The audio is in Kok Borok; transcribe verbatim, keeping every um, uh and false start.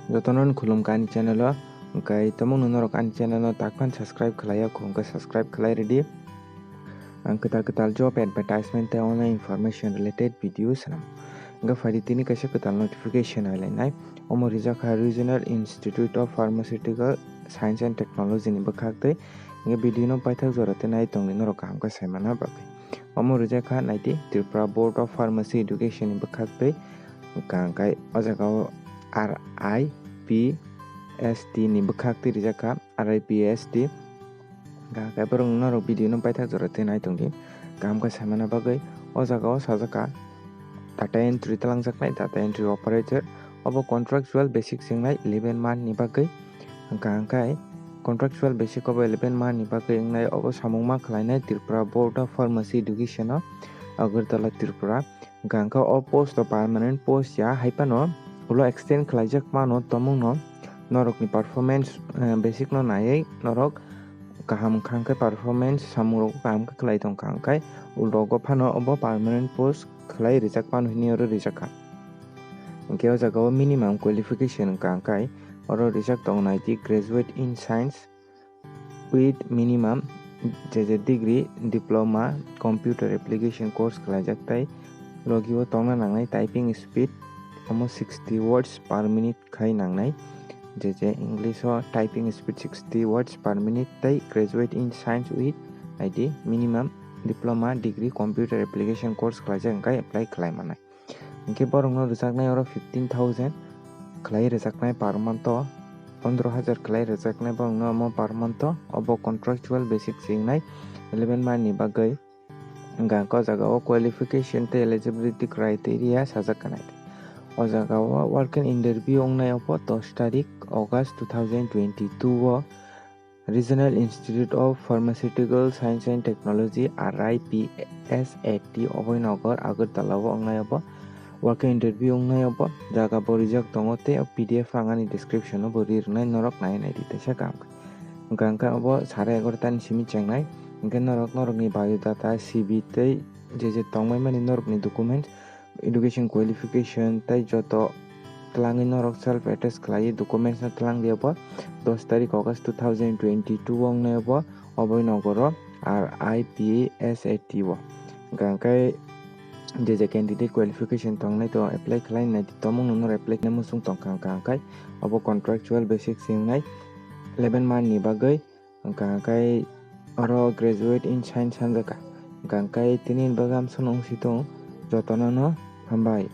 Jotono khulumkha ani channel o, hwnkhe tomungno norok ani channel no takphano subscribe khlaiya kho, hwnkhe subscribe khlai rwdi. Ang kwtal kwtal job advertisement tei online information related video swnam. Hwnkhe phaidi tini kaisa kwtal notification nailainai. Omo rijak kha Regional Institute of Pharmaceutical Science and Technology ni bwkhak tei. Hwnkhe video no paithak jora tei nai tongdi norok kaham khe saimana bagwi. Omo rijak kha naidi Tripura Board of Pharmacy Education ni bwkhak tei. Hwnkhe o jaga o R I P S T ni bwkhak tei rijak kha, R I P S T. Hwnkhe borok norok video no paithak jora tei nai tongdi. Kaham khe saimana bagwi o jaga o sajak kha data entry twlangjaknai, data entry operator. Obo contractual basic se wngnai eleven month ni bagwi. Hwnkhe hwnkhe contractual basic obo eleven month ni bagwi wngnai, obo samung ma khlainai Tripura Board of Pharmacy Education o, Agartala, Tripura. Hwnkhe o post o permanent post ya, hai phano ulo extend khlaijak mano, tomungno norokni performance, eh, basic no naiwi norok kaham wngkha hwnkhe performance samung rok kaham khe khlai tongkha, hwnkhe ulo go phano obo permanent post khlai rijak mano hinwi oro rijak kha. Hwnkhe o jaga o minimum qualification wngkha hwnkhe oro rijak tongo naidi graduate in science with minimum je je degree, diploma, computer application course khlaijak tei logi o tongna nangnai typing speed omo sixty words per minute khai nangnai, je je English o typing speed sixty words per minute tei graduate in science with I D minimum diploma degree computer application course khlaijak hwnkhe apply khlai manai. Hwnkhe borokno rwjaknai oro fifteen thousand khlai rwjaknai per month o, pondro hajar khlai rwjaknai borokno omo per month o, obo contractual basic se wngnai eleven month ni bagwi. Hwnkhe o jaga o qualification tei eligibility criteria sajak kha nai. O jaga o walk-in interview wngnai obo dos tarik August two thousand twenty-two o Regional Institute of Pharmaceutical Science and Technology, R I P S A T, Abhoynagar, Agartala o wngnai obo. Walk-in interview wngnai obo. Jaga bo rijak tongo tei o P D F ang ani description o bo ri rwnai, norok nai nai di teisa kaham khe. Hwnkhe hwnkhe obo sare egarota ni simi chengnai. Hwnkhe norok norokni biodata, C V tei je je tongmani norokni documents, education qualification tei joto twlangwi norok self attest khlaiwi documents no twlang di obo dos tarik August two thousand twenty-two o wngnai obo Abhoynagar o R I P S A T o. Hwnkhe je je candidate qualification tongnai to apply khlai nai di, tomungno norok apply khlai muchung tongkha hwnkhe obo contractual basic se wngnai eleven month ni bagwi. Hwnkha khe oro graduate in science sanjak kha. Hwnkha khe tini bagwi amsano wng si tong jotono no hambai.